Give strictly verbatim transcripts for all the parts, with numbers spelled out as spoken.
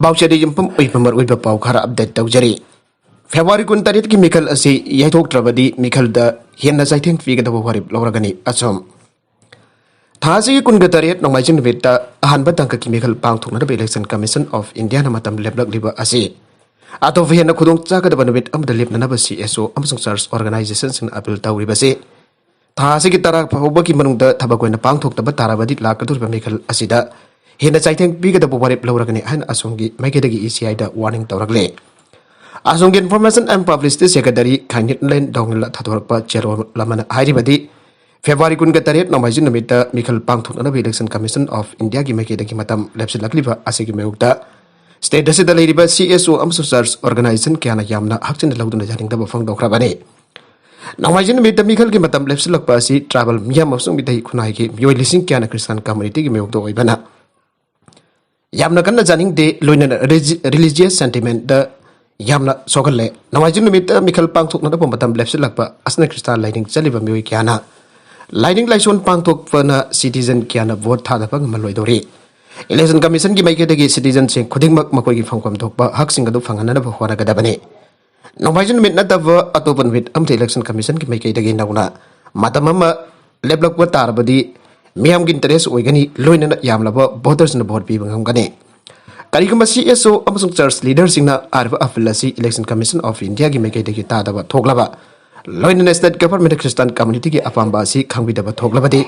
ꯄꯥꯎꯆꯦꯗ ꯌꯨꯝꯐꯝ ꯑꯣꯏꯕ ꯃꯔꯨꯑꯣꯏꯕ ꯄꯥꯎ ꯈꯔ ꯑꯞꯗꯦꯠ ꯇꯧꯖꯔꯤ꯫ ꯐꯦꯕ꯭ꯔꯨꯋꯥꯔꯤ ꯀꯨꯟꯇꯔꯦꯠꯀꯤ ꯃꯤꯈꯜ ꯑꯁꯤ ꯌꯩꯊꯣꯛꯇ꯭ꯔꯕꯗꯤ ꯃꯤꯈꯜꯗ ꯍꯦꯟꯅ ꯆꯩꯊꯦꯡ ꯄꯤꯒꯗꯕ ꯋꯥꯔꯦꯞ ꯂꯧꯔꯒꯅꯤ꯫ ꯑꯁꯨꯝ ꯊꯥ ꯑꯁꯤꯒꯤ ꯀꯨꯟꯒ ꯇꯔꯦꯠ ꯅꯣꯡꯃꯥꯏꯖꯤꯡ ꯅꯨꯃꯤꯠꯇ ꯑꯍꯥꯟꯕ ꯇꯥꯡꯀꯛꯀꯤ ꯃꯤꯈꯜ ꯄꯥꯡꯊꯣꯛꯅꯅꯕ ꯏꯂꯦꯛꯁꯟ ꯀꯃꯤꯁꯟ ꯑꯣꯐ ꯏꯟꯗꯤꯌꯥꯅ ꯃꯇꯝ ꯂꯦꯞꯂꯛꯂꯤꯕ ꯑꯁꯤ ꯑꯇꯣꯞꯄ ꯍꯦꯟꯅ ꯈꯨꯗꯣꯡ ꯆꯥꯒꯗꯕ ꯅꯨꯃꯤꯠ ꯑꯃꯗ ꯂꯦꯞꯅꯅꯕ ꯁꯤ ꯑꯦꯁ ꯑꯣ ꯑꯃꯁꯨꯡ ꯆꯔꯆ ꯑꯣꯔꯒꯅꯥꯏꯖꯦꯁꯟꯁꯤꯡꯅ ꯑꯄꯤꯜ ꯇꯧꯔꯤꯕꯁꯤ ꯊꯥ ꯑꯁꯤꯒꯤ ꯇꯔꯥ ꯐꯥꯎꯕꯒꯤ ꯃꯅꯨꯡꯗ ꯊꯕꯛ ꯑꯣꯏꯅ ꯄꯥꯡꯊꯣꯛꯇꯕ ꯇꯥꯔꯕꯗꯤ ꯂꯥꯛꯀꯗꯧꯔꯤꯕ ꯃꯤꯈꯜ ꯑꯁꯤꯗ ꯍꯦꯟꯅ ꯆꯩꯊꯦꯡ ꯄꯤꯒꯗꯕ ꯋꯥꯔꯦꯞ ꯂꯧꯔꯒꯅꯤ ꯍꯥꯏꯅ ꯑꯁꯣꯝꯒꯤ ꯃꯥꯏꯀꯩꯗꯒꯤ ꯏ ꯁꯤ ꯑꯥꯏꯗ ꯋꯥꯔꯅꯤꯡ ꯇꯧꯔꯛꯂꯦ꯫ ꯑꯁꯣꯝꯒꯤ ꯏꯟꯐꯣꯔꯃꯦꯁꯟ ꯑꯦꯟ ꯄꯕ꯭ꯂꯤꯁꯤꯇꯤ ꯁꯦꯀ꯭ꯔꯦꯇꯔꯤ ꯈꯥꯏꯅꯤꯠꯂꯦꯟ ꯗꯣꯡꯂ ꯊꯥꯗꯣꯔꯛꯄ ꯆꯦꯔꯣꯜ ꯑꯃꯅ ꯍꯥꯏꯔꯤꯕꯗꯤ, ꯐꯦꯕ꯭ꯔꯨꯋꯥꯔꯤ ꯀꯨꯟꯒ ꯇꯔꯦꯠ ꯅꯣꯡꯃꯥꯏꯖꯤꯡ ꯅꯨꯃꯤꯠꯇ ꯃꯤꯈꯜ ꯄꯥꯡꯊꯣꯛꯅꯅꯕ ꯏꯂꯦꯛꯁꯟ ꯀꯃꯤꯁꯟ ꯑꯣꯐ ꯏꯟꯗꯤꯌꯥꯒꯤ ꯃꯥꯏꯀꯩꯗꯒꯤ ꯃꯇꯝ ꯂꯦꯞꯁꯤꯜꯂꯛꯂꯤꯕ ꯑꯁꯤꯒꯤ ꯃꯥꯌꯣꯛꯇ ꯁ꯭ꯇꯦꯠ ꯑꯁꯤꯗ ꯂꯩꯔꯤꯕ ꯁꯤ ꯑꯦꯁ ꯑꯣ ꯑꯃꯁꯨꯡ ꯆꯔꯆ ꯑꯣꯔꯒꯅꯥꯏꯖꯦꯁꯟ ꯀꯌꯥꯅ ꯌꯥꯝꯅ ꯍꯛꯆꯤꯟꯅ ꯂꯧꯗꯨꯅ ꯌꯥꯅꯤꯡꯗꯕ ꯐꯣꯡꯗꯣꯛꯈ꯭ꯔꯕꯅꯤ꯫ ꯅꯣꯡꯃꯥꯏꯖꯤꯡ ꯅꯨꯃꯤꯠꯇ ꯃꯤꯈꯜꯒꯤ ꯃꯇꯝ ꯂꯦꯞꯁꯤꯜꯂꯛꯄ ꯑꯁꯤ ꯇ꯭ꯔꯥꯏꯕꯦꯜ ꯃꯤꯌꯥꯝ ꯑꯃꯁꯨꯡ ꯃꯤꯇꯩ ꯈꯨꯟꯅꯥꯏꯒꯤ ꯃꯤꯑꯣꯏ ꯂꯤꯁꯤꯡ ꯀꯌꯥꯅ ꯈ꯭ꯔꯤꯁꯇꯥꯟ ꯀꯝꯃꯨꯅꯤꯇꯤꯒꯤ ꯃꯥꯌꯣꯛꯇ ꯑꯣꯏꯕꯅ ꯌꯥꯝꯅ ꯀꯟꯅ ꯌꯥꯅꯤꯡꯗꯦ, ꯂꯣꯏꯅꯅ ꯔꯤꯂꯤꯖꯤꯌꯁ ꯁꯦꯟꯇꯤꯃꯦꯟꯇ ꯌꯥꯝꯅ ꯁꯣꯛꯍꯜꯂꯦ꯫ ꯅꯣꯡꯃꯥꯏꯖꯤꯡ ꯅꯨꯃꯤꯠꯇ ꯃꯤꯈꯜ ꯄꯥꯡꯊꯣꯛꯅꯗꯕ ꯃꯇꯝ ꯂꯦꯞꯁꯤꯜꯂꯛꯄ ꯑꯁꯤꯅ ꯈ꯭ꯔꯤꯁꯇꯥꯟ ꯂꯥꯏꯅꯤꯡ ꯆꯠꯂꯤꯕ ꯃꯤꯑꯣꯏ ꯀꯌꯥꯅ ꯂꯥꯏꯅꯤꯡ ꯂꯥꯏꯁꯣꯟ ꯄꯥꯡꯊꯣꯛꯄꯅ ꯁꯤꯇꯤꯖꯟ ꯀꯌꯥꯅ ꯚꯣꯠ ꯊꯥꯗꯕ ꯉꯝꯍꯜꯂꯣꯏꯗꯧꯔꯤ꯫ ꯏꯂꯦꯛꯁꯟ ꯀꯃꯤꯁꯟꯒꯤ ꯃꯥꯏꯀꯩꯗꯒꯤ ꯁꯤꯇꯤꯖꯟꯁꯤꯡ ꯈꯨꯗꯤꯡꯃꯛ ꯃꯈꯣꯏꯒꯤ ꯐꯪꯐꯝ ꯊꯣꯛꯄ ꯍꯛꯁꯤꯡ ꯑꯗꯨ ꯐꯪꯍꯟꯅꯅꯕ ꯍꯣꯠꯅꯒꯗꯕꯅꯤ꯫ ꯅꯣꯡꯃꯥꯏꯖꯤꯡ ꯅꯨꯃꯤꯠ ꯅꯠꯇꯕ ꯑꯇꯣꯞꯄ ꯅꯨꯃꯤꯠ ꯑꯃꯗ ꯏꯂꯦꯛꯁꯟ ꯀꯃꯤꯁꯟꯒꯤ ꯃꯥꯏꯀꯩꯗꯒꯤ ꯅꯧꯅ ꯃꯇꯝ ꯑꯃ ꯂꯦꯞꯂꯛꯄ ꯇꯥꯔꯕꯗꯤ ꯃꯤꯌꯥꯝꯒꯤ ꯏꯟꯇꯔꯦꯁ ꯑꯣꯏꯒꯅꯤ, ꯂꯣꯏꯅꯅ ꯌꯥꯝꯂꯕ ꯚꯣꯇꯔꯁꯤꯡꯅ ꯚꯣꯠ ꯄꯤꯕ ꯉꯝꯒꯅꯤ꯫ ꯀꯔꯤꯒꯨꯝꯕ ꯁꯤ ꯑꯦꯁ ꯑꯣ ꯑꯃꯁꯨꯡ ꯆꯔꯆ ꯂꯤꯗꯔꯁꯤꯡꯅ ꯍꯥꯏꯔꯤꯕ ꯑꯄꯤꯜ ꯑꯁꯤ ꯏꯂꯦꯛꯁꯟ ꯀꯃꯤꯁꯟ ꯑꯣꯐ ꯏꯟꯗꯤꯌꯥꯒꯤ ꯃꯥꯏꯀꯩꯗꯒꯤ ꯇꯥꯗꯕ ꯊꯣꯛꯂꯕ, ꯂꯣꯏꯅꯅ ꯁ꯭ꯇꯦꯠ ꯒꯚꯔꯟꯃꯦꯟꯠ ꯈ꯭ꯔꯤꯁꯇꯥꯟ ꯀꯝꯃꯨꯅꯤꯇꯤꯒꯤ ꯑꯄꯥꯝꯕ ꯑꯁꯤ ꯈꯪꯕꯤꯗꯕ ꯊꯣꯛꯂꯕꯗꯤ,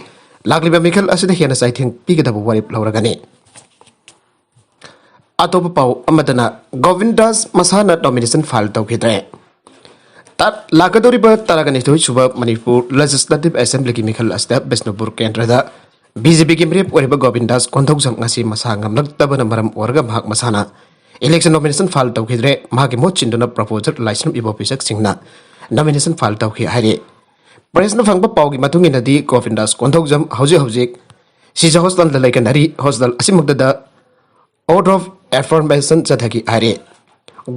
ꯂꯥꯛꯂꯤꯕ ꯃꯤꯈꯜ ꯑꯁꯤꯗ ꯍꯦꯟꯅ ꯆꯩꯊꯦꯡ ꯄꯤꯒꯗꯕ ꯋꯥꯔꯦꯞ ꯂꯧꯔꯒꯅꯤ꯫ ꯑꯇꯣꯞꯄ ꯄꯥꯎ ꯑꯃꯗꯅ, ꯒꯣꯕꯤꯟ ꯗꯥꯁ ꯃꯁꯥꯅ ꯅꯣꯃꯤꯅꯦꯁꯟ ꯐꯥꯏꯜ ꯇꯧꯈꯤꯗ꯭ꯔꯦ꯫ ꯇ-, ꯂꯥꯛꯀꯗꯧꯔꯤꯕ ꯇꯔꯥꯒ ꯅꯤꯊꯣꯏ ꯁꯨꯕ ꯃꯅꯤꯄꯨꯔ ꯂꯦꯖꯤꯁꯂꯦꯇꯤꯚ ꯑꯦꯁꯦꯝꯕ꯭ꯂꯤꯒꯤ ꯃꯤꯈꯜ ꯑꯁꯤꯗ ꯕꯤꯁꯅꯨꯄꯨꯔ ꯀꯦꯟꯗ꯭ꯔꯗ ꯕꯤ ꯖꯦ ꯄꯤꯒꯤ ꯃꯤꯔꯦꯞ ꯑꯣꯏꯔꯤꯕ ꯒꯣꯕꯤꯟ ꯗꯥꯁ ꯀꯣꯟꯊꯧꯖꯝ ꯉꯁꯤ ꯃꯁꯥ ꯉꯝꯂꯛꯇꯕꯅ ꯃꯔꯝ ꯑꯣꯏꯔꯒ ꯃꯍꯥꯛ ꯃꯁꯥꯅ ꯏꯂꯦꯛꯁꯟ ꯅꯣꯃꯤꯅꯦꯁꯟ ꯐꯥꯏꯜ ꯇꯧꯈꯤꯗ꯭ꯔꯦ꯫ ꯃꯍꯥꯛꯀꯤ ꯃꯍꯨꯠ ꯁꯤꯟꯗꯨꯅ ꯄ꯭ꯔꯣꯐꯦꯁꯔ ꯂꯥꯏꯁ꯭ꯔꯝ ꯏꯕꯣꯕꯤ ꯁꯛꯁꯤꯡꯅ ꯅꯣꯃꯤꯅꯦꯁꯟ ꯐꯥꯏꯜ ꯇꯧꯈꯤ ꯍꯥꯏꯔꯤ꯫ ꯄ꯭ꯔꯦꯁꯅ ꯐꯪꯕ ꯄꯥꯎꯒꯤ ꯃꯇꯨꯡ ꯏꯟꯅꯗꯤ, ꯒꯣꯕꯤꯟ ꯗꯥꯁ ꯀꯣꯟꯊꯧꯖꯝ ꯍꯧꯖꯤꯛ ꯍꯧꯖꯤꯛ ꯁꯤꯖꯥ ꯍꯣꯁꯄꯤꯇꯥꯜꯗ ꯂꯩꯀꯟꯅꯔꯤ꯫ ꯍꯣꯁꯄꯤꯇꯥꯜ ꯑꯁꯤꯃꯛꯇꯗ ꯑꯣꯠ ꯑꯣꯐ ꯑꯦꯐꯔꯃꯦꯁꯟ ꯆꯠꯊꯈꯤ ꯍꯥꯏꯔꯤ꯫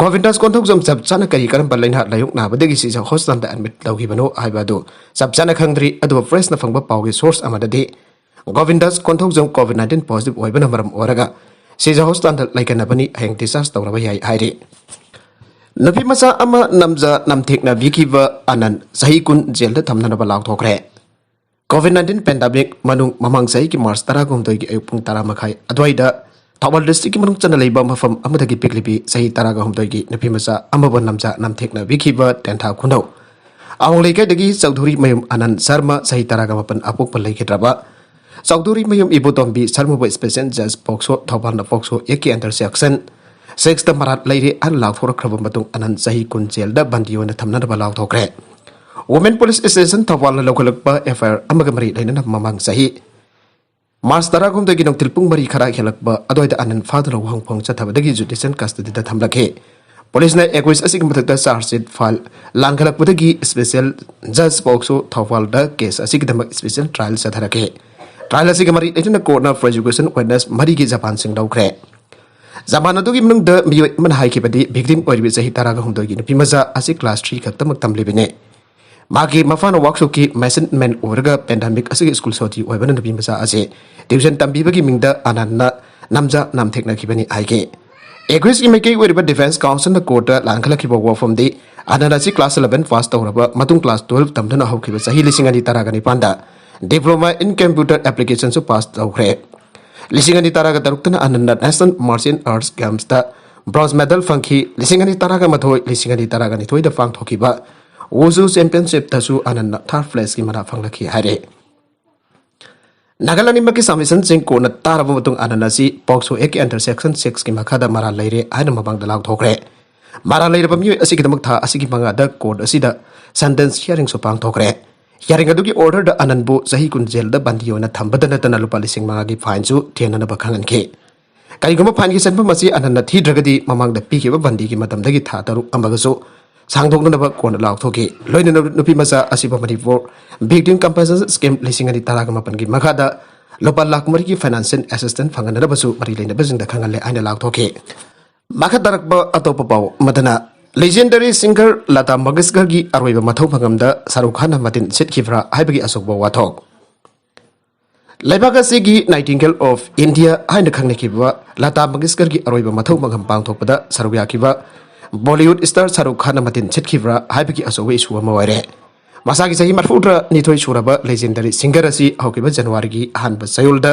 ꯒꯣꯕꯤꯟ ꯗꯥꯁ ꯀꯣꯟꯊꯧꯖꯝ ꯆꯞ ꯆꯥꯅ ꯀꯔꯤ ꯀꯔꯝꯕ ꯂꯩꯅꯥ ꯂꯥꯌꯣꯛꯅꯕꯗꯒꯤ ꯁꯤꯖꯥ ꯍꯣꯁꯄꯤꯇꯥꯜꯗ ꯑꯦꯗꯃꯤꯠ ꯇꯧꯈꯤꯕꯅꯣ ꯍꯥꯏꯕ ꯑꯗꯨ ꯆꯞ ꯆꯥꯅ ꯈꯪꯗ꯭ꯔꯤ꯫ ꯑꯗꯨꯕꯨ ꯄ꯭ꯔꯦꯁꯅ ꯐꯪꯕ ꯄꯥꯎꯒꯤ ꯁꯣꯔꯁ ꯑꯃꯗꯗꯤ, Gobin Das Konthoujam covid nineteen positive ꯑꯣꯏꯕꯅ ꯃꯔꯝ ꯑꯣꯏꯔꯒ ꯁꯤꯖ ꯍꯣꯁꯄꯤꯇꯥꯜꯗ ꯂꯩꯒꯅꯕꯅꯤ, ꯍꯌꯦꯡ discharge ꯇꯧꯔꯕ ꯌꯥꯏ ꯍꯥꯏꯔꯤ꯫ ꯅꯨꯄꯤ ꯃꯆꯥ ꯑꯃ ꯅꯝꯖ ꯅꯝꯊꯦꯛꯅꯕꯤꯈꯤꯕ ꯑꯅꯟ ꯆꯍꯤ ꯀꯨꯟ ꯖꯦꯜꯗ ꯊꯝꯅꯅꯕ ꯂꯥꯎꯊꯣꯛꯈ꯭ꯔꯦ꯫ COVID nineteen pandemic ꯃꯅꯨꯡ ꯃꯃꯥꯡ ꯆꯍꯤꯒꯤ March ꯇꯔꯥꯒ ꯍꯨꯝꯗꯣꯏꯒꯤ ꯑꯌꯨꯛ ꯄꯨꯡ ꯇꯔꯥ ꯃꯈꯥꯏ ꯑꯗꯨꯋꯥꯏꯗ ꯊꯧꯕꯥꯜ districtꯀꯤ ꯃꯅꯨꯡ ꯆꯟꯅ ꯂꯩꯕ ꯃꯐꯝ ꯑꯃꯗꯒꯤ ꯄꯤꯛꯂꯤꯕꯤ ꯆꯍꯤ ꯇꯔꯥꯒ ꯍꯨꯝꯗꯣꯏꯒꯤ ꯅꯨꯄꯤ ꯃꯆꯥ ꯑꯃꯕꯨ ꯅꯝꯖ ꯅꯝꯊꯦꯛꯅꯕꯤꯈꯤꯕ ꯇꯦꯟꯊꯥ ꯈꯨꯅꯧ ꯑꯋꯥꯡ ꯂꯩꯀꯥꯏꯗꯒꯤ ꯆꯧꯙꯨꯔꯤ ꯃꯌꯨꯝ ꯑꯅꯟ ꯁꯔꯃ ꯆꯍꯤ ꯇꯔꯥꯒ ꯃꯥꯄꯟ ꯑꯄꯣꯛꯄ ꯂꯩꯈꯤꯗ꯭ꯔꯕ ꯆꯧꯙꯨꯔꯤ ꯃꯌꯨꯝ ꯏꯕꯣꯇꯣꯝꯕꯤ ꯁꯔꯃꯕꯨ special judge POCSO ꯊꯧꯕꯥꯜꯅ POCSO Actꯀꯤ under section sixꯇ ꯃꯔꯥꯜ ꯂꯩꯔꯦ ꯍꯥꯏꯅ ꯂꯥꯎꯊꯣꯔꯛꯈ꯭ꯔꯕ ꯃꯇꯨꯡ ꯑꯅꯟ ꯆꯍꯤ ꯀꯨꯟ ꯖꯦꯜꯗ ꯕꯟꯗꯤ ꯑꯣꯏꯅ ꯊꯝꯅꯅꯕ ꯂꯥꯎꯊꯣꯛꯈ꯭ꯔꯦ꯫ Women Police Station ꯊꯧꯕꯥꯜꯅ ꯂꯧꯈꯠꯂꯛꯄ FIR ꯑꯃꯒ ꯃꯔꯤ ꯂꯩꯅꯅ ꯃꯃꯥꯡ ꯆꯍꯤ March ꯇꯔꯥꯍꯨꯝꯗꯣꯏꯒꯤ ꯅꯨꯡꯊꯤꯜ ꯄꯨꯡ ꯃꯔꯤ ꯈꯔ ꯍꯦꯜꯂꯛꯄ ꯑꯗꯨꯋꯥꯏꯗ ꯑꯅꯟ ꯐꯥꯗꯨꯅ ꯋꯥꯍꯪ ꯐꯪ ꯆꯠꯊꯕꯗꯒꯤ judicial custodyꯗ ꯊꯝꯂꯛꯈꯤ꯫ Policeꯅ accused ꯑꯁꯤꯒꯤ ꯃꯊꯛꯇ charge sheet file ꯂꯥꯟꯈꯠꯂꯛꯄꯗꯒꯤ special judge POCSO ꯊꯧꯕꯥꯜꯗ case ꯑꯁꯤꯒꯤꯗꯃꯛ special trial ꯆꯠꯊꯔꯛꯈꯤ꯫ Trial ꯑꯁꯤꯒ ꯃꯔꯤ ꯂꯩꯅꯅ courtꯅ prosecution witness ꯃꯔꯤꯒꯤ ꯖꯃꯥꯟꯁꯤꯡ ꯂꯧꯈ꯭ꯔꯦ꯫ ꯖꯃꯥꯟ ꯑꯗꯨꯒꯤ ꯃꯅꯨꯡꯗ ꯃꯤꯑꯣꯏ ꯑꯃꯅ ꯍꯥꯏꯈꯤꯕꯗꯤ, victim ꯑꯣꯏꯔꯤꯕ ꯆꯍꯤ ꯇꯔꯥꯒ ꯍꯨꯝꯗꯣꯏꯒꯤ ꯅꯨꯄꯤ ꯃꯆꯥ ꯑꯁꯤ class three ꯈꯛꯇꯃꯛ ꯇꯝꯂꯤꯕꯅꯤ꯫ ꯃꯥꯒꯤ ꯃꯄꯥꯅ workshopꯀꯤ mason man ꯑꯣꯏꯔꯒ pandemic ꯑꯁꯤꯒꯤ school ꯁꯨꯇꯤ ꯑꯣꯏꯕꯅ ꯅꯨꯄꯤ ꯃꯆꯥ ꯑꯁꯤ tuition ꯇꯝꯕꯤꯕꯒꯤ ꯃꯤꯡꯗ ꯑꯅꯟꯅ ꯅꯝꯖ ꯅꯝꯊꯦꯛꯅꯈꯤꯕꯅꯤ ꯍꯥꯏꯈꯤ꯫ Accusedꯀꯤ ꯃꯥꯏꯀꯩ ꯑꯣꯏꯔꯤꯕ defence counselꯅ courtꯇ ꯂꯥꯟꯈꯠꯂꯛꯈꯤꯕ ꯋꯥꯐꯝꯗꯤ, ꯑꯅꯟ ꯑꯁꯤ class eleven pass ꯇꯧꯔꯕ ꯃꯇꯨꯡ class twelve ꯇꯝꯗꯨꯅ ꯍꯧꯈꯤꯕ ꯆꯍꯤ ꯂꯤꯁꯤꯡ ꯑꯅꯤ ꯇꯔꯥꯒ ꯅꯤꯄꯥꯟꯗ diploma in computer applicationꯁꯨ pass ꯇꯧꯈ꯭ꯔꯦ꯫ ꯂꯤꯁꯤꯡ ꯑꯅꯤ ꯇꯔꯥꯒ ꯇꯔꯨꯛꯇꯅ ꯑꯅꯟꯅ National Martial Arts Gamesꯇ bronze medal ꯐꯪꯈꯤ꯫ ꯂꯤꯁꯤꯡ ꯑꯅꯤ ꯇꯔꯥꯒ ꯃꯥꯊꯣꯏ, ꯂꯤꯁꯤꯡ ꯑꯅꯤ ꯇꯔꯥꯒ ꯅꯤꯊꯣꯏꯗ ꯄꯥꯡꯊꯣꯛꯈꯤꯕ Wushu Championshipꯇꯁꯨ ꯑꯅꯟꯅ third placeꯀꯤ ꯃꯅꯥ ꯐꯪꯂꯛꯈꯤ ꯍꯥꯏꯔꯦ꯫ ꯅꯥꯒꯥꯂꯦꯟ ꯑꯅꯤꯃꯛꯀꯤ submissionꯁꯤꯡ ꯀꯣꯟꯅ ꯇꯥꯔꯕ ꯃꯇꯨꯡ ꯑꯅꯟ ꯑꯁꯤ POCSO Actꯀꯤ under section sixꯀꯤ ꯃꯈꯥꯗ ꯃꯔꯥꯜ ꯂꯩꯔꯦ ꯍꯥꯏꯅ ꯃꯃꯥꯡꯗ ꯂꯥꯎꯊꯣꯛꯈ꯭ꯔꯦ꯫ ꯃꯔꯥꯜ ꯂꯩꯔꯕ ꯃꯤꯑꯣꯏ ꯑꯁꯤꯒꯤꯗꯃꯛ ꯊꯥ ꯑꯁꯤꯒꯤ ꯃꯉꯥꯗ court ꯑꯁꯤꯗ sentence hearingꯁꯨ ꯄꯥꯡꯊꯣꯛꯈ꯭ꯔꯦ꯫ Hearing ꯑꯗꯨꯒꯤ orderꯗ ꯑꯅꯟꯕꯨ ꯆꯍꯤ ꯀꯨꯟ ꯖꯦꯜꯗ ꯕꯟꯗꯤ ꯑꯣꯏꯅ ꯊꯝꯕꯗ ꯅꯠꯇꯅ ꯂꯨꯄꯥ ꯂꯤꯁꯤꯡ ꯃꯉꯥꯒꯤ fineꯁꯨ ꯊꯤꯍꯟꯅꯕ ꯈꯪꯍꯟꯈꯤ꯫ ꯀꯔꯤꯒꯨꯝꯕ fineꯒꯤ ꯁꯦꯟꯐꯝ ꯑꯁꯤ ꯑꯅꯟꯅ ꯊꯤꯗ꯭ꯔꯒꯗꯤ ꯃꯃꯥꯡꯗ ꯄꯤꯈꯤꯕ ꯕꯟꯗꯤꯒꯤ ꯃꯇꯝꯗꯒꯤ ꯊꯥ ꯇꯔꯨꯛ ꯑꯃꯒꯁꯨ ꯁꯥꯡꯗꯣꯛꯅꯅꯕ ꯀꯣꯟꯅ ꯂꯥꯎꯊꯣꯛꯈꯤ꯫ ꯂꯣꯏꯅꯅ ꯅꯨꯄꯤ ꯃꯆꯥ ꯑꯁꯤꯕꯨ Manipur Victim Compensation Scheme ꯂꯤꯁꯤꯡ ꯑꯅꯤ ꯇꯔꯥꯒ ꯃꯥꯄꯟꯒꯤ ꯃꯈꯥꯗ ꯂꯨꯄꯥ ꯂꯥꯈ ꯃꯔꯤꯒꯤ financial assistance ꯐꯪꯍꯟꯅꯕꯁꯨ ꯃꯔꯤ ꯂꯩꯅꯕꯁꯤꯡꯗ ꯈꯪꯍꯜꯂꯦ ꯍꯥꯏꯅ ꯂꯥꯎꯊꯣꯛꯈꯤ꯫ ꯃꯈꯥ ꯇꯥꯔꯛꯄ ꯑꯇꯣꯞꯄ ꯄꯥꯎ ꯑꯃꯗꯅ, legendary singer ꯂꯇꯥ ꯃꯪꯒꯦꯁꯀꯔꯒꯤ ꯑꯔꯣꯏꯕ ꯃꯊꯧ ꯃꯉꯝꯗ ꯁꯥꯔꯨꯈ ꯈꯥꯟꯅ ꯃꯇꯤꯟ ꯁꯤꯠꯈꯤꯕ꯭ꯔꯥ ꯍꯥꯏꯕꯒꯤ ꯑꯆꯧꯕ ꯋꯥꯊꯣꯛ꯫ ꯂꯩꯕꯥꯛ ꯑꯁꯤꯒꯤ Nightingale of India ꯍꯥꯏꯅ ꯈꯪꯅꯈꯤꯕ ꯂꯇꯥ ꯃꯪꯒꯦꯁꯀꯔꯒꯤ ꯑꯔꯣꯏꯕ ꯃꯊꯧ ꯃꯉꯝ ꯄꯥꯡꯊꯣꯛꯄꯗ ꯁꯔꯨꯛ ꯌꯥꯈꯤꯕ ꯕꯣꯂꯤꯋꯨꯗ ꯁ꯭ꯇꯥꯔ ꯁꯔꯨꯛ ꯈꯥꯟꯅ ꯃꯇꯤꯟ ꯁꯤꯠꯈꯤꯕ꯭ꯔꯥ ꯍꯥꯏꯕꯒꯤ ꯑꯆꯧꯕ ꯏꯁꯨ ꯑꯃ ꯑꯣꯏꯔꯦ꯫ ꯃꯁꯥꯒꯤ ꯆꯍꯤ ꯃꯔꯤꯐꯨꯇꯔꯥꯅꯤꯊꯣꯏ ꯁꯨꯔꯕ ꯂꯦꯖꯦꯟꯗꯔꯤ ꯁꯤꯡꯒꯔ ꯑꯁꯤ ꯍꯧꯈꯤꯕ ꯖꯅꯋꯥꯔꯤꯒꯤ ꯑꯍꯥꯟꯕ ꯆꯌꯣꯜꯗ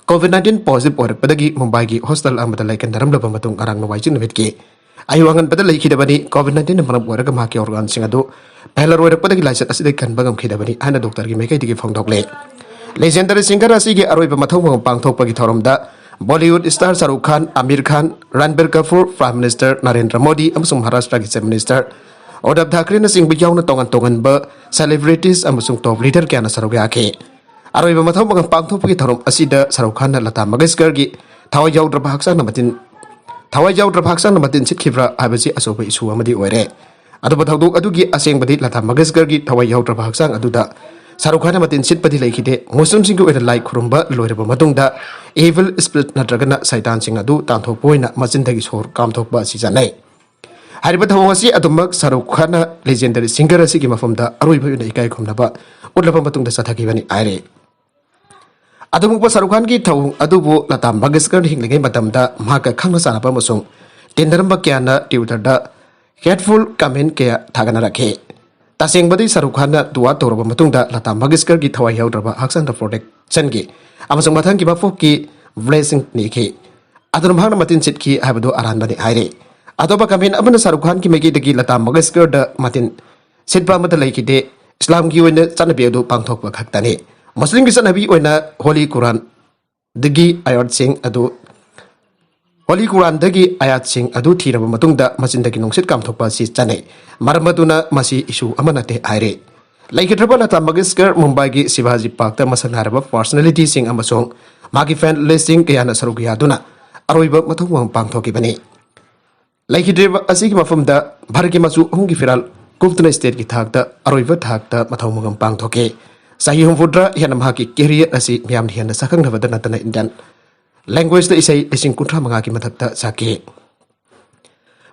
ꯀꯣꯚꯤꯗ ꯅꯥꯏꯟꯇꯤꯟ ꯄꯣꯖꯤꯇꯤꯚ ꯑꯣꯏꯔꯛꯄꯗꯒꯤ ꯃꯨꯝꯕꯥꯏꯒꯤ ꯍꯣꯁꯇꯦꯜ ꯑꯃꯗ ꯂꯩꯀꯟꯅꯔꯝꯂꯕ ꯃꯇꯨꯡ ꯉꯔꯥꯡ ꯅꯣꯡꯃꯥꯏꯖꯤꯡ ꯅꯨꯃꯤꯠꯀꯤ ꯑꯌꯨꯛ ꯑꯉꯟꯕꯗ ꯂꯩꯈꯤꯗꯕꯅꯤ꯫ ꯀꯣꯚꯤꯗ ꯅꯥꯏꯟꯇꯤꯟꯅ ꯃꯔꯝ ꯑꯣꯏꯔꯒ ꯃꯍꯥꯛꯀꯤ ꯑꯣꯔꯒꯥꯟꯁꯤꯡ ꯑꯗꯨ ꯐꯦꯂꯔ ꯑꯣꯏꯔꯛꯄꯗꯒꯤ ꯂꯥꯏꯆꯠ ꯑꯁꯤꯗꯒꯤ ꯀꯟꯕ ꯉꯝꯈꯤꯗꯕꯅꯤ ꯍꯥꯏꯅ ꯗꯣꯛꯇꯔꯒꯤ ꯃꯥꯏꯀꯩꯗꯒꯤ ꯐꯣꯡꯗꯣꯛꯂꯦ꯫ ꯂꯦꯖꯦꯟꯗꯔꯤ ꯁꯤꯡꯒꯔ ꯑꯁꯤꯒꯤ ꯑꯔꯣꯏꯕ ꯃꯊꯧ ꯃꯉꯝ ꯄꯥꯡꯊꯣꯛꯄꯒꯤ ꯊꯧꯔꯝꯗ ꯕꯣꯂꯤꯋꯨꯗ ꯁ꯭ꯇꯥꯔ ꯁꯥꯔꯨꯈ ꯈꯥꯟ, ꯑꯃꯤꯔ ꯈꯥꯟ, ꯔꯟꯕꯤꯔ ꯀꯄꯨꯔ, ꯄ꯭ꯔꯥꯏꯝ ꯃꯤꯅꯤꯁꯇꯔ ꯅꯔꯦꯟꯗ꯭ꯔ ꯃꯣꯗꯤ ꯑꯃꯁꯨꯡ ꯃꯍꯥꯔꯥꯁꯇ꯭ꯔꯒꯤ ꯆꯤꯐ ꯃꯤꯅꯤꯁꯇꯔ ꯎꯗꯙꯕ ꯊꯥꯀ꯭ꯔꯦꯅꯆꯤꯡꯕ ꯌꯥꯎꯅ ꯇꯣꯉꯥꯟ ꯇꯣꯉꯥꯟꯕ ꯁꯦꯂꯦꯕ꯭ꯔꯤꯇꯤꯁ ꯑꯃꯁꯨꯡ ꯇꯣꯞ ꯂꯤꯗꯔ ꯀꯌꯥꯅ ꯁꯔꯨꯛ ꯌꯥꯈꯤ꯫ ꯑꯔꯣꯏꯕ ꯃꯊꯧ ꯃꯉꯝ ꯄꯥꯡꯊꯣꯛꯄꯒꯤ ꯊꯧꯔꯝ ꯑꯁꯤꯗ ꯁꯔꯨꯛ ꯈꯥꯟꯅ ꯂꯇꯥ ꯃꯪꯒꯦꯁꯀꯔꯒꯤ ꯊꯋꯥꯏ ꯌꯥꯎꯗ꯭ꯔꯕ ꯍꯛꯆꯥꯡꯅ ꯃꯇꯤꯟ ꯊꯋꯥꯏ ꯌꯥꯎꯗ꯭ꯔꯕ ꯍꯛꯆꯥꯡꯅ ꯃꯇꯤꯟ ꯁꯤꯠꯈꯤꯕ꯭ꯔꯥ ꯍꯥꯏꯕꯁꯤ ꯑꯆꯧꯕ ꯏꯁꯨ ꯑꯃꯗꯤ ꯑꯣꯏꯔꯦ꯫ ꯑꯗꯨꯕꯨ ꯊꯧꯗꯣꯛ ꯑꯗꯨꯒꯤ ꯑꯁꯦꯡꯕꯗꯤ ꯂꯇꯥ ꯃꯪꯒꯦꯁꯀꯔꯒꯤ ꯊꯋꯥꯏ ꯌꯥꯎꯗ꯭ꯔꯕ ꯍꯛꯆꯥꯡ ꯑꯗꯨꯗ ꯁꯔꯨꯛ ꯈꯥꯟꯅ ꯃꯇꯤꯟ ꯁꯤꯠꯄꯗꯤ ꯂꯩꯈꯤꯗꯦ꯫ ꯃꯨꯁꯂꯤꯝꯁꯤꯡꯒꯤ ꯑꯣꯏꯅ ꯂꯥꯏ ꯈꯨꯔꯨꯝꯕ ꯂꯣꯏꯔꯕ ꯃꯇꯨꯡꯗ ꯏꯚꯤꯜ ꯁ꯭ꯄꯤꯔꯤꯠ ꯅꯠꯇ꯭ꯔꯒꯅ ꯁꯩꯇꯥꯟꯁꯤꯡ ꯑꯗꯨ ꯇꯥꯟꯊꯣꯛꯄ ꯑꯣꯏꯅ ꯃꯆꯤꯟꯗꯒꯤ ꯁꯣꯔ ꯀꯥꯝꯊꯣꯛꯄ ꯑꯁꯤ ꯆꯠꯅꯩ꯫ ꯍꯥꯏꯔꯤꯕ ꯊꯧꯑꯣꯡ ꯑꯁꯤ ꯑꯗꯨꯃꯛ ꯁꯔꯨꯛ ꯈꯥꯟꯅ ꯂꯦꯖꯦꯟꯗꯔꯤ ꯁꯤꯡꯒꯔ ꯑꯁꯤꯒꯤ ꯃꯐꯝꯗ ꯑꯔꯣꯏꯕ ꯑꯣꯏꯅ ꯏꯀꯥꯏ ꯈꯨꯝꯅꯕ ꯎꯠꯂꯕ ꯃꯇꯨꯡꯗ ꯆꯠꯊꯈꯤꯕꯅꯤ ꯍꯥꯏꯔꯤ꯫ ꯑꯗꯨꯃꯛꯄ ꯁꯔꯨꯛ ꯈꯥꯟꯒꯤ ꯊꯧꯑꯣꯡ ꯑꯗꯨꯕꯨ ꯂꯇꯥ ꯃꯪꯒꯦꯁꯀꯔꯅ ꯍꯤꯡꯂꯤꯉꯩ ꯃꯇꯝꯗ ꯃꯍꯥꯛꯀ ꯈꯪꯅ ꯆꯥꯟꯅꯕ ꯑꯃꯁꯨꯡ ꯇꯤꯟꯅꯔꯝꯕ ꯀꯌꯥꯅ ꯇ꯭ꯋꯤꯇꯔꯗ ꯍꯦꯠꯐꯨꯜ ꯀꯃꯦꯟ ꯀꯌꯥ ꯊꯥꯒꯠꯅꯔꯛꯈꯤ꯫ ꯇꯁꯦꯡꯕꯗꯤ ꯁꯔꯨꯛ ꯈꯥꯟꯅ ꯗꯨꯋꯥ ꯇꯧꯔꯕ ꯃꯇꯨꯡꯗ ꯂꯇꯥ ꯃꯪꯒꯦꯁꯀꯔꯒꯤ ꯊꯋꯥꯏ ꯌꯥꯎꯗ꯭ꯔꯕ ꯍꯛꯆꯥꯡꯗ ꯄ꯭ꯔꯣꯇꯦꯛꯁꯟꯒꯤ ꯑꯃꯁꯨꯡ ꯃꯊꯪꯒꯤ ꯃꯄꯣꯛꯀꯤ ꯕ꯭ꯂꯦꯁꯤꯡ ꯅꯤꯈꯤ꯫ ꯑꯗꯨꯅ ꯃꯍꯥꯛꯅ ꯃꯇꯤꯟ ꯁꯤꯠꯈꯤ ꯍꯥꯏꯕꯗꯨ ꯑꯔꯥꯟꯕꯅꯤ ꯍꯥꯏꯔꯤ꯫ ꯑꯇꯣꯞꯄ ꯀꯃꯦꯟ ꯑꯃꯅ ꯁꯔꯨꯛ ꯈꯥꯟꯒꯤ ꯃꯥꯏꯀꯩꯗꯒꯤ ꯂꯇꯥ ꯃꯪꯒꯦꯁꯀꯔꯗ ꯃꯇꯤꯟ ꯁꯤꯠꯄ ꯑꯃꯠꯇ ꯂꯩꯈꯤꯗꯦ꯫ ꯏꯁꯂꯥꯝꯒꯤ ꯑꯣꯏꯅ ꯆꯠꯅꯕꯤ ꯑꯗꯨ ꯄꯥꯡꯊꯣꯛꯄ ꯈꯛꯇꯅꯤ꯫ ꯃꯨꯁꯂꯤꯝꯒꯤ ꯆꯠꯅꯕꯤ ꯑꯣꯏꯅ ꯍꯣꯂꯤ ꯀꯨꯔꯥꯟꯗꯒꯤ ꯑꯥꯌꯥꯠꯁꯤꯡ ꯑꯗꯨ ꯍꯣꯂꯤ ꯀꯨꯔꯥꯟꯗꯒꯤ ꯑꯥꯌꯥꯠꯁꯤꯡ ꯑꯗꯨ ꯊꯤꯔꯕ ꯃꯇꯨꯡꯗ ꯃꯆꯤꯟꯗꯒꯤ ꯅꯨꯡꯁꯤꯠ ꯀꯥꯝꯊꯣꯛꯄ ꯑꯁꯤ ꯆꯠꯅꯩ꯫ ꯃꯔꯝ ꯑꯗꯨꯅ ꯃꯁꯤ ꯏꯁꯨ ꯑꯃ ꯅꯠꯇꯦ ꯍꯥꯏꯔꯤ꯫ ꯂꯩꯈꯤꯗ꯭ꯔꯕ ꯂꯇꯥ ꯃꯪꯒꯦꯁꯀꯔ ꯃꯨꯝꯕꯥꯏꯒꯤ ꯁꯤꯚꯥꯖꯤ ꯄꯥꯔꯛꯇ ꯃꯁꯛ ꯅꯥꯏꯔꯕ ꯄꯥꯔꯁꯣꯅꯦꯂꯤꯇꯤꯁꯤꯡ ꯑꯃꯁꯨꯡ ꯃꯥꯒꯤ ꯐꯦꯟ ꯂꯤꯁꯁꯤꯡ ꯀꯌꯥꯅ ꯁꯔꯨꯛ ꯌꯥꯗꯨꯅ ꯑꯔꯣꯏꯕ ꯃꯊꯧ ꯃꯉꯝ ꯄꯥꯡꯊꯣꯛꯈꯤꯕꯅꯤ꯫ ꯂꯩꯈꯤꯗ꯭ꯔꯤꯕ ꯑꯁꯤꯒꯤ ꯃꯐꯝꯗ ꯚꯥꯔꯠꯀꯤ ꯃꯆꯨ ꯑꯍꯨꯝꯒꯤ ꯐꯤꯔꯥꯜ ꯀꯨꯞꯇꯨꯅ ꯁ꯭ꯇꯦꯠꯀꯤ ꯊꯥꯛꯇ ꯑꯔꯣꯏꯕ ꯊꯥꯛꯇ ꯃꯊꯧ ꯃꯉꯝ ꯄꯥꯡꯊꯣꯛꯈꯤ꯫ ꯆꯍꯤ ꯍꯨꯝꯐꯨꯇꯔꯥ ꯍꯦꯟꯅ ꯃꯍꯥꯛꯀꯤ ꯀꯦꯔꯤꯌꯔ ꯑꯁꯤ ꯃꯤꯌꯥꯝꯅ ꯍꯦꯟꯅ ꯁꯛꯈꯪꯅꯕꯗ ꯅꯠꯇꯅ ꯏꯟꯗꯤꯌꯥꯟ ꯂꯦꯡꯒ꯭ꯋꯦꯖꯇ ꯏꯁꯩ ꯂꯤꯁꯤꯡ ꯀꯨꯟꯊ꯭ꯔꯥ ꯃꯉꯥꯒꯤ ꯃꯊꯛꯇ ꯁꯛꯈꯤ꯫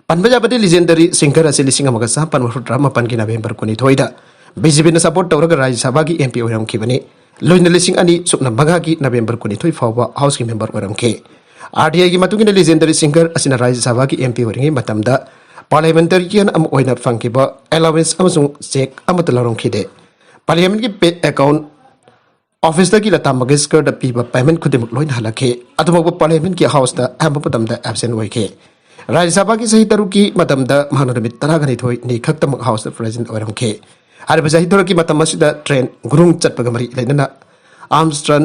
ꯄꯟꯕ ꯌꯥꯕꯗꯤ ꯂꯤꯖꯦꯟꯗꯔꯤ ꯁꯤꯡꯒꯔ ꯑꯁꯤ ꯂꯤꯁꯤꯡ ꯑꯃꯒ ꯆꯥꯃꯥꯄꯟ ꯃꯔꯤꯐꯨꯇꯔꯥ ꯃꯥꯄꯟꯒꯤ ꯅꯕꯦꯝꯕꯔ ꯀꯨꯟꯅꯤꯊꯣꯏꯗ ꯕꯤ ꯖꯦ ꯄꯤꯅ ꯁꯄꯣꯔꯠ ꯇꯧꯔꯒ ꯔꯥꯖ꯭ꯌ ꯁꯚꯥꯒꯤ ꯑꯦꯝ ꯄꯤ ꯑꯣꯏꯔꯝꯈꯤꯕꯅꯤ꯫ ꯂꯣꯏꯅ ꯂꯤꯁꯤꯡ ꯑꯅꯤ ꯁꯨꯞꯅ ꯃꯉꯥꯒꯤ ꯅꯕꯦꯝꯕꯔ ꯀꯨꯟꯅꯤꯊꯣꯏ ꯐꯥꯎꯕ ꯍꯥꯎꯁꯀꯤ ꯃꯦꯝꯕꯔ ꯑꯣꯏꯔꯝꯈꯤ꯫ ꯑꯥꯔ ꯇꯤ ꯑꯥꯏꯒꯤ ꯃꯇꯨꯡ ꯏꯟꯅ, ꯂꯤꯖꯦꯟꯗꯔꯤ ꯁꯤꯡꯒꯔ ꯑꯁꯤꯅ ꯔꯥꯖ꯭ꯌ ꯁꯚꯥꯒꯤ ꯑꯦꯝ ꯄꯤ ꯑꯣꯏꯔꯤꯉꯩ ꯃꯇꯝꯗ ꯄꯥꯔꯂꯤꯌꯥꯃꯦꯟꯇꯔꯤꯌꯟ ꯑꯃ ꯑꯣꯏꯅ ꯐꯪꯈꯤꯕ ꯑꯦꯂꯥꯋꯦꯟꯁ ꯑꯃꯁꯨꯡ ꯆꯦꯛ ꯑꯃꯠꯇ ꯂꯧꯔꯝꯈꯤꯗꯦ꯫ ꯄꯥꯔꯂꯤꯌꯥꯃꯦꯟꯠꯀꯤ ꯄꯦ ꯑꯦꯀꯥꯎꯟꯠ ꯑꯣꯐꯤꯁꯇꯒꯤ ꯂꯇꯥ ꯃꯪꯒꯦꯁꯀꯔꯗ ꯄꯤꯕ ꯄꯦꯃꯦꯟꯠ ꯈꯨꯗꯤꯡꯃꯛ ꯂꯣꯏꯅ ꯍꯜꯂꯛꯈꯤ꯫ ꯑꯗꯨꯐꯥꯎꯕ ꯄꯥꯔꯂꯤꯌꯥꯃꯦꯟꯠꯀꯤ ꯍꯥꯎꯁꯇ ꯑꯌꯥꯝꯕ ꯃꯇꯝꯗ ꯑꯦꯕꯁꯦꯟꯠ ꯑꯣꯏꯈꯤ꯫ ꯔꯥꯖ꯭ꯌ ꯁꯚꯥꯒꯤ ꯆꯍꯤ ꯇꯔꯨꯛꯀꯤ ꯃꯇꯝꯗ ꯃꯍꯥꯛꯅ ꯅꯨꯃꯤꯠ ꯇꯔꯥꯒ ꯅꯤꯊꯣꯏꯅꯤ ꯈꯛꯇꯃꯛ ꯍꯥꯎꯁꯇ ꯄ꯭ꯔꯦꯖꯦꯟꯠ ꯑꯣꯏꯔꯝꯈꯤ꯫ ꯍꯥꯏꯔꯤꯕ ꯆꯍꯤ ꯇꯔꯨꯛꯀꯤ ꯃꯇꯝ ꯑꯁꯤꯗ ꯇ꯭ꯔꯦꯟ ꯒꯨꯔꯨꯡ ꯆꯠꯄꯒ ꯃꯔꯤ ꯂꯩꯅꯅ ꯑꯥꯔꯝꯁꯇ꯭ꯔꯟ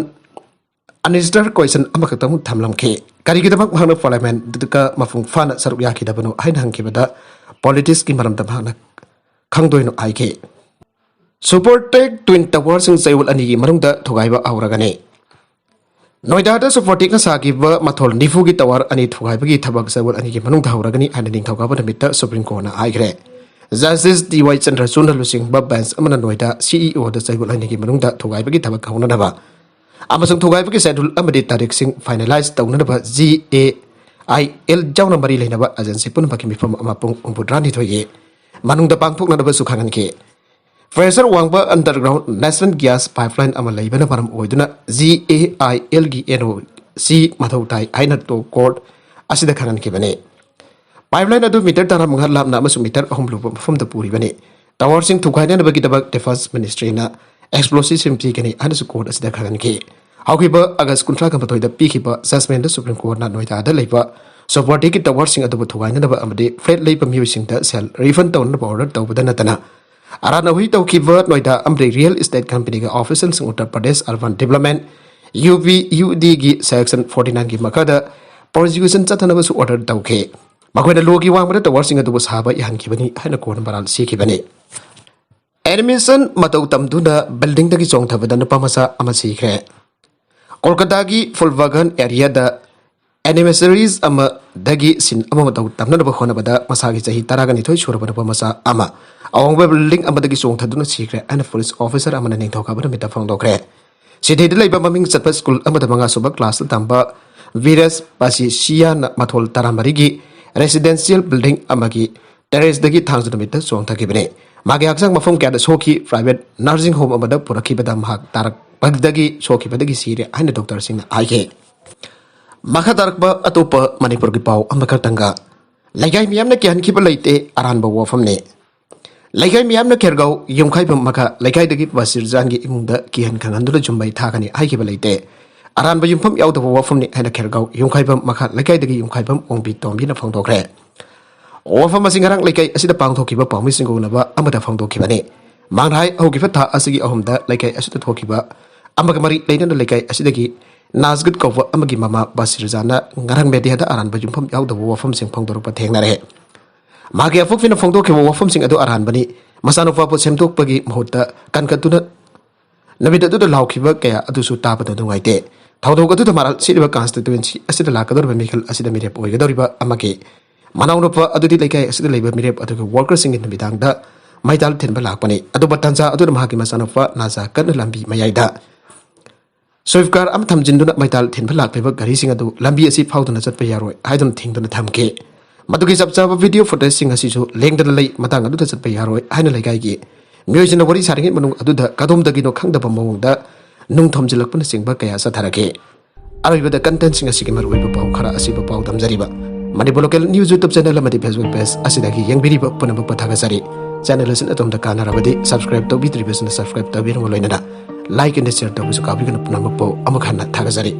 ꯑꯟꯔꯦꯖꯤꯁꯇꯔ ꯀꯣꯏꯁꯟ ꯑꯃꯈꯛꯇꯃꯛ ꯊꯝꯂꯝꯈꯤ꯫ ꯀꯔꯤꯒꯤꯗꯃꯛ ꯃꯍꯥꯛꯅ ꯄꯥꯔꯂꯤꯌꯥꯃꯦꯟꯠꯇ ꯃꯄꯨꯡ ꯐꯥꯅ ꯁꯔꯨꯛ ꯌꯥꯈꯤꯗꯕꯅꯣ ꯍꯥꯏꯅ ꯍꯪꯈꯤꯕꯗ, ꯄꯣꯂꯤꯇꯤꯛꯁꯀꯤ ꯃꯔꯝꯗ ꯃꯍꯥꯛꯅ ꯈꯪꯗꯣꯏꯅꯣ ꯍꯥꯏꯈꯤ꯫ ꯁꯨꯄꯔ ꯇꯦꯛ ꯇ꯭ꯋꯤꯟ ꯇꯋꯥꯔꯁꯤꯡ ꯆꯌꯣꯜ ꯑꯅꯤꯒꯤ ꯃꯅꯨꯡꯗ ꯊꯨꯒꯥꯏꯕ ꯍꯧꯔꯒꯅꯤ꯫ ꯅꯣꯏꯗꯥꯗ ꯁꯨꯄꯔ ꯇꯦꯛꯅ ꯁꯥꯈꯤꯕ ꯃꯊꯣꯜ ꯅꯤꯐꯨꯒꯤ ꯇꯋꯥꯔ ꯑꯅꯤ ꯊꯨꯒꯥꯏꯕꯒꯤ ꯊꯕꯛ ꯆꯌꯣꯜ ꯑꯅꯤꯒꯤ ꯃꯅꯨꯡꯗ ꯍꯧꯔꯒꯅꯤ ꯍꯥꯏꯅ ꯅꯤꯡꯊꯧꯀꯥꯕ ꯅꯨꯃꯤꯠꯇ ꯁꯨꯄ꯭ꯔꯤꯝ ꯀꯣꯔꯠꯅ ꯍꯥꯏꯈ꯭ꯔꯦ꯫ ꯖꯁꯇꯤꯁ ꯗꯤ ꯋꯥꯏ ꯆꯟꯗ꯭ꯔꯆꯨꯗꯅ ꯂꯨꯆꯤꯡꯕ ꯕꯦꯟꯆ ꯑꯃꯅ ꯅꯣꯏꯗꯥ ꯁꯤ ꯏ ꯑꯣꯗ ꯆꯌꯣꯜ ꯑꯅꯤꯒꯤ ꯃꯅꯨꯡꯗ ꯊꯨꯒꯥꯏꯕꯒꯤ ꯊꯕꯛ ꯍꯧꯅꯅꯕ ꯑꯃꯁꯨꯡ ꯊꯨꯒꯥꯏꯕꯒꯤ ꯁꯦꯗ꯭ꯌꯨꯜ ꯑꯃꯗꯤ ꯇꯥꯔꯤꯛꯁꯤꯡ ꯐꯥꯏꯅꯦꯂꯥꯏꯖ ꯇꯧꯅꯅꯕ ꯖꯤ ꯑꯦ ꯑꯥꯏ ꯑꯦꯜ ꯌꯥꯎꯅ ꯃꯔꯤ ꯂꯩꯅꯕ ꯑꯦꯖꯦꯟꯁꯤ ꯄꯨꯝꯅꯃꯛꯀꯤ ꯃꯤꯐꯝ ꯑꯃ ꯄꯨꯡ ꯍꯨꯝꯐꯨꯇꯔꯥꯅꯤꯊꯣꯏꯒꯤ ꯃꯅꯨꯡꯗ ꯄꯥꯡꯊꯣꯛꯅꯅꯕꯁꯨ ꯈꯪꯍꯟꯈꯤ꯫ ꯄ꯭ꯔꯦꯁꯔ ꯋꯥꯡꯕ ꯑꯟꯗꯔꯒ꯭ꯔꯥꯎꯟ ꯅꯦꯁꯅꯦꯜ ꯒ꯭ꯌꯥꯁ ꯄꯥꯏꯞꯂꯥꯏꯟ ꯑꯃ ꯂꯩꯕꯅ ꯃꯔꯝ ꯑꯣꯏꯗꯨꯅ G A I algae N O ꯁꯤ ꯃꯊꯧ ꯇꯥꯏ ꯍꯥꯏꯅ ꯇꯣꯞ ꯀꯣꯔꯠ ꯑꯁꯤꯗ ꯈꯪꯍꯟꯈꯤꯕꯅꯤ꯫ ꯄꯥꯏꯞꯂꯥꯏꯟ ꯑꯗꯨ ꯃꯤꯇꯔ ꯇꯔꯥꯃꯉꯥ ꯂꯥꯞꯅ ꯑꯃꯁꯨꯡ ꯃꯤꯇꯔ ꯑꯍꯨꯝ ꯂꯨꯕ ꯃꯐꯝꯗ ꯄꯨꯔꯤꯕꯅꯤ꯫ ꯇꯋꯥꯔꯁꯤꯡ ꯊꯨꯒꯥꯏꯅꯅꯕꯒꯤꯗꯕꯛ ꯗꯤꯐꯦꯟꯁ ꯃꯤꯅꯤꯁꯇ꯭ꯔꯤꯅ ꯑꯦꯛꯁꯄ꯭ꯂꯣꯁꯤꯚꯁꯤꯡ ꯄꯤꯒꯅꯤ ꯍꯥꯏꯅꯁꯨ ꯀꯣꯔꯠ ꯑꯁꯤꯗ ꯈꯪꯍꯟꯈꯤ꯫ ꯍꯧꯈꯤꯕ ꯑꯥꯒꯁ ꯀꯨꯟꯊ꯭ꯔꯥꯒ ꯃꯥꯊꯣꯏꯗ ꯄꯤꯈꯤꯕ ꯖꯖꯃꯦꯟꯗ ꯁꯨꯄ꯭ꯔꯤꯝ ꯀꯣꯔꯠꯅ ꯅꯣꯏꯗꯥꯗ ꯂꯩꯕ ꯁꯨꯄꯔ ꯇꯦꯛꯀꯤ ꯇꯋꯥꯔꯁꯤꯡ ꯑꯗꯨꯕꯨ ꯊꯨꯒꯥꯏꯅꯅꯕ ꯑꯃꯗꯤ ꯐ꯭ꯂꯦꯠ ꯂꯩꯕ ꯃꯤꯑꯣꯏꯁꯤꯡꯗ ꯁꯦꯜ ꯔꯤꯐꯟ ꯇꯧꯅꯅꯕ ꯑꯣꯔꯗꯔ ꯇꯧꯕꯗ ꯅꯠꯇꯅ, ꯑꯔꯥꯟ ꯑꯍꯨꯏ ꯇꯧꯈꯤꯕ ꯅꯣꯏꯗꯥ ꯑꯃꯗꯤ ꯔꯤꯌꯦꯜ ꯏꯁꯇꯦꯠ ꯀꯝꯄꯅꯤꯒꯤ ꯑꯣꯐꯤꯁꯤꯌꯦꯜꯁꯤꯡ Uttar Pradesh urban development, U P U ꯗꯤꯒꯤ ꯁꯦꯛꯁꯟ ꯐꯣꯔꯇꯤ ꯅꯥꯏꯟꯒꯤ ꯃꯈꯥꯗ ꯄ꯭ꯔꯣꯁꯤꯀ꯭ꯌꯨꯁꯟ ꯆꯠꯊꯅꯕꯁꯨ ꯑꯣꯔꯗꯔ ꯇꯧꯈꯤ꯫ ꯃꯈꯣꯏꯅ ꯂꯣꯒꯤ ꯋꯥꯡꯃꯗ ꯇꯋꯥꯔꯁꯤꯡ ꯑꯗꯨꯕꯨ ꯁꯥꯕ ꯌꯥꯍꯟꯈꯤꯕꯅꯤ ꯍꯥꯏꯅ ꯀꯣꯔꯠꯅ ꯃꯔꯥꯜ ꯁꯤꯈꯤꯕꯅꯤ꯫ ꯑꯦꯅꯤꯃꯦꯁꯟ ꯃꯇꯧ ꯇꯝꯗꯨꯅ ꯕꯤꯜꯗꯤꯡꯗꯒꯤ ꯆꯣꯡꯊꯕꯗ ꯅꯨꯄꯥ ꯃꯆꯥ ꯑꯃ ꯁꯤꯈ꯭ꯔꯦ꯫ ꯀꯣꯜꯀꯇꯥꯒꯤ ꯐꯨꯜꯕꯥꯒꯟ ꯑꯦꯔꯤꯌꯥꯗ ꯑꯦꯅꯤꯃꯦꯁꯔꯤꯁ ꯑꯃꯗꯒꯤ ꯁꯤꯟ ꯑꯃ ꯃꯇꯧ ꯇꯝꯅꯅꯕ ꯍꯣꯠꯅꯕꯗ ꯃꯁꯥꯒꯤ ꯆꯍꯤ ꯇꯔꯥꯒ ꯅꯤꯊꯣꯏ ꯁꯨꯔꯕ ꯅꯨꯄꯥ ꯃꯆꯥ ꯑꯃ ꯑꯋꯥꯡꯕ ꯕꯤꯜꯗꯤꯡ ꯑꯃꯗꯒꯤ ꯆꯣꯡꯊꯗꯨꯅ ꯁꯤꯈ꯭ꯔꯦ ꯍꯥꯏꯅ ꯄꯨꯂꯤꯁ ꯑꯣꯐꯤꯁꯔ ꯑꯃꯅ ꯅꯤꯡꯊꯧꯀꯥꯕ ꯅꯨꯃꯤꯠꯇ ꯐꯣꯡꯗꯣꯛꯈ꯭ꯔꯦ꯫ ꯁꯤꯇꯤꯗ ꯂꯩꯕ ꯃꯃꯤꯡ ꯆꯠꯄ ꯁ꯭ꯀꯨꯜ ꯑꯃꯗ ꯃꯉꯥꯁꯨꯕ ꯀ꯭ꯂꯥꯁꯇ ꯇꯝꯕ ꯚꯤꯔꯦꯁ ꯄꯥꯁꯤꯁꯤꯌꯥꯅ ꯃꯊꯣꯜ ꯇꯔꯥꯃꯔꯤꯒꯤ ꯔꯦꯁꯤꯗꯦꯟꯁꯤꯌꯦꯜ ꯕꯤꯜꯗꯤꯡ ꯑꯃꯒꯤ ꯇꯦꯔꯦꯁꯇꯒꯤ ꯊꯥꯡꯖ ꯅꯨꯃꯤꯠꯇ ꯆꯣꯡꯊꯈꯤꯕꯅꯤ꯫ ꯃꯥꯒꯤ ꯍꯛꯆꯥꯡ ꯃꯐꯝ ꯀꯌꯥꯗ ꯁꯣꯛꯈꯤ꯫ ꯄ꯭ꯔꯥꯏꯚꯦꯠ ꯅꯔꯁꯤꯡ ꯍꯣꯝ ꯑꯃꯗ ꯄꯨꯔꯛꯈꯤꯕꯗ ꯃꯍꯥꯛ ꯇꯥꯔꯛꯄꯗꯒꯤ ꯁꯣꯛꯈꯤꯕꯗꯒꯤ ꯁꯤꯔꯦ ꯍꯥꯏꯅ ꯗꯣꯛꯇꯔꯁꯤꯡꯅ ꯍꯥꯏꯈꯤ꯫ ꯃꯈꯥ ꯇꯥꯔꯛꯄ ꯑꯇꯣꯞꯄ ꯃꯅꯤꯄꯨꯔꯒꯤ ꯄꯥꯎ ꯑꯃꯈꯛꯇꯪꯒ꯫ ꯂꯩꯀꯥꯏ ꯃꯤꯌꯥꯝꯅ ꯀꯤꯍꯟꯈꯤꯕ ꯂꯩꯇꯦ, ꯑꯔꯥꯟꯕ ꯋꯥꯐꯝꯅꯤ꯫ ꯂꯩꯀꯥꯏ ꯃꯤꯌꯥꯝꯅ ꯈꯦꯔꯒꯥꯎ ꯌꯨꯝꯈꯥꯏꯕꯝ ꯃꯈꯥ ꯂꯩꯀꯥꯏꯗꯒꯤ ꯕꯁꯤꯔꯖꯥꯟꯒꯤ ꯏꯃꯨꯡꯗ ꯀꯤꯍꯟ ꯈꯪꯍꯟꯗꯨꯅ ꯌꯨꯝ ꯃꯩ ꯊꯥꯒꯅꯤ ꯍꯥꯏꯈꯤꯕ ꯂꯩꯇꯦ, ꯑꯔꯥꯟꯕ ꯌꯨꯝꯐꯝ ꯌꯥꯎꯗꯕ ꯋꯥꯐꯝꯅꯤ ꯍꯥꯏꯅ ꯈꯦꯔꯒꯥꯎ ꯌꯨꯝꯈꯥꯏꯕꯝ ꯃꯈꯥ ꯂꯩꯀꯥꯏꯗꯒꯤ ꯌꯨꯝꯈꯥꯏꯕꯝ ꯑꯣꯡꯕꯤ ꯇꯣꯝꯕꯤꯅ ꯐꯣꯡꯗꯣꯛꯈ꯭ꯔꯦ꯫ ꯋꯥꯐꯝ ꯑꯁꯤ ꯉꯔꯥꯡ ꯂꯩꯀꯥꯏ ꯑꯁꯤꯗ ꯄꯥꯡꯊꯣꯛꯈꯤꯕ ꯄꯥꯎꯃꯤꯁꯤꯡꯒ ꯎꯅꯕ ꯑꯃꯗ ꯐꯣꯡꯗꯣꯛꯈꯤꯕꯅꯤ꯫ ꯃꯥꯡꯗ ꯍꯥꯏ ꯍꯧꯈꯤꯕ ꯊꯥ ꯑꯁꯤꯒꯤ ꯑꯍꯨꯝꯗ ꯂꯩꯀꯥꯏ ꯑꯁꯤꯗ ꯊꯣꯛꯈꯤꯕ ꯑꯃꯒ ꯃꯔꯤ ꯂꯩꯅꯅ ꯂꯩꯀꯥꯏ ꯑꯁꯤꯗꯒꯤ ꯅꯥꯖꯒꯠ ꯀꯧꯕ ꯑꯃꯒꯤ ꯃꯃꯥ ꯕꯁꯤꯔꯖꯥꯅ ꯉꯔꯥꯡ ꯃꯦꯗꯤꯌꯥꯗ ꯑꯔꯥꯟꯕ ꯌꯨꯝꯐꯝ ꯌꯥꯎꯗꯕ ꯋꯥꯐꯝꯁꯤꯡ ꯐꯣꯡꯗꯣꯔꯛꯄ ꯊꯦꯡꯅꯔꯦ꯫ ꯃꯍꯥꯛꯀꯤ ꯑꯄꯣꯛꯄꯤꯅ ꯐꯣꯡꯗꯣꯛꯈꯤꯕ ꯋꯥꯐꯝꯁꯤꯡ ꯑꯗꯨ ꯑꯔꯥꯟꯕꯅꯤ, ꯃꯆꯥꯅꯨꯄꯥꯕꯨ ꯁꯦꯝꯗꯣꯛꯄꯒꯤ ꯃꯍꯨꯠꯇ ꯀꯟꯈꯠꯇꯨꯅ ꯅꯨꯃꯤꯠ ꯑꯗꯨꯗ ꯂꯥꯎꯈꯤꯕ ꯀꯌꯥ ꯑꯗꯨꯁꯨ ꯇꯥꯕꯗ ꯅꯨꯡꯉꯥꯏꯇꯦ꯫ ꯊꯧꯗꯣꯛ ꯑꯗꯨꯗ ꯃꯔꯥꯜ ꯁꯤꯠꯂꯤꯕ ꯀꯟꯁꯇꯤꯇ꯭ꯋꯦꯟꯁꯤ ꯑꯁꯤꯗ ꯂꯥꯛꯀꯗꯧꯔꯤꯕ ꯃꯤꯈꯜ ꯑꯁꯤꯗ ꯃꯤꯔꯦꯞ ꯑꯣꯏꯒꯗꯧꯔꯤꯕ ꯑꯃꯒꯤ ꯃꯅꯥꯎꯅꯨꯄꯥ ꯑꯗꯨꯗꯤ ꯂꯩꯀꯥꯏ ꯑꯁꯤꯗ ꯂꯩꯕ ꯃꯤꯔꯦꯞ ꯑꯗꯨꯒꯤ ꯋꯥꯔꯀꯔꯁꯤꯡꯒꯤ ꯅꯨꯃꯤꯗꯥꯡꯗ ꯃꯩꯇꯥꯜ ꯊꯤꯟꯕ ꯂꯥꯛꯄꯅꯤ꯫ ꯑꯗꯨꯕꯨ ꯇꯥꯟꯖꯥ ꯑꯗꯨꯗ ꯃꯍꯥꯛꯀꯤ ꯃꯆꯥꯅꯨꯄꯥ ꯅꯥꯖꯥ ꯀꯟꯅ ꯂꯝꯕꯤ ꯃꯌꯥꯏꯗ ꯁ꯭ꯋꯤꯐ ꯀꯥꯔ ꯑꯃ ꯊꯝꯖꯤꯟꯗꯨꯅ ꯃꯩꯇꯥꯜ ꯊꯤꯟꯕ ꯂꯥꯛꯂꯤꯕ ꯒꯥꯔꯤꯁꯤꯡ ꯑꯗꯨ ꯂꯝꯕꯤ ꯑꯁꯤ ꯐꯥꯎꯗꯨꯅ ꯆꯠꯄ ꯌꯥꯔꯣꯏ ꯍꯥꯏꯗꯨꯅ ꯊꯤꯡꯗꯨꯅ ꯊꯝꯈꯤ꯫ ꯃꯗꯨꯒꯤ ꯆꯞ ꯆꯥꯕ ꯚꯤꯗꯤꯑꯣ ꯐꯨꯇꯦꯖꯁꯤꯡ ꯑꯁꯤꯁꯨ ꯂꯦꯡꯗꯅ ꯂꯩ, ꯃꯇꯥꯡ ꯑꯗꯨꯗ ꯆꯠꯄ ꯌꯥꯔꯣꯏ ꯍꯥꯏꯅ ꯂꯩꯀꯥꯏꯒꯤ ꯃꯤꯑꯣꯏꯁꯤꯡꯅ ꯋꯥꯔꯤ ꯁꯥꯔꯤꯉꯩ ꯃꯅꯨꯡ ꯑꯗꯨꯗ ꯀꯗꯣꯝꯗꯒꯤꯅꯣ ꯈꯪꯗꯕ ꯃꯑꯣꯡꯗ ꯅꯨꯡ ꯊꯣꯝꯖꯤꯜꯂꯛꯄꯅꯆꯤꯡꯕ ꯀꯌꯥ ꯆꯠꯊꯔꯛꯈꯤ꯫ ꯑꯔꯣꯏꯕꯗ ꯀꯟꯇꯦꯟꯁꯤꯡ ꯑꯁꯤꯒꯤ ꯃꯔꯨꯑꯣꯏꯕ ꯄꯥꯎ ꯈꯔ ꯑꯁꯤꯕꯨ ꯄꯥꯎ ꯗꯝꯖꯔꯤꯕ Manipur local news YouTube channel ꯑꯃꯗꯤ ꯐꯦꯁꯕꯨꯛ ꯄꯦꯖ ꯑꯁꯤꯗꯒꯤ ꯌꯦꯡꯕꯤꯔꯤꯕ ꯄꯨꯝꯅꯃꯛꯄꯨ ꯊꯥꯒꯠꯆꯔꯤ꯫ ꯆꯦꯅꯦꯜ ꯑꯁꯤꯅ ꯑꯗꯣꯝꯗ ꯀꯥꯟꯅꯔꯕꯗꯤ ꯁꯕꯁꯀ꯭ꯔꯥꯏꯕ ꯇꯧꯕꯤꯗ꯭ꯔꯤꯕꯁꯤꯅ ꯁꯕꯁꯀ꯭ꯔꯥꯏꯕ ꯇꯧꯕꯤꯔꯝꯕ ꯂꯣꯏꯅꯅ ꯂꯥꯏꯛ ꯑꯦꯟ ꯁꯤꯌꯔ ꯇꯧꯕꯁꯨ ꯀꯥꯎꯕꯤꯒꯅꯨ꯫ ꯄꯨꯝꯅꯃꯛꯄꯨ ꯑꯃꯨꯛ ꯍꯟꯅ ꯊꯥꯒꯠꯆꯔꯤ꯫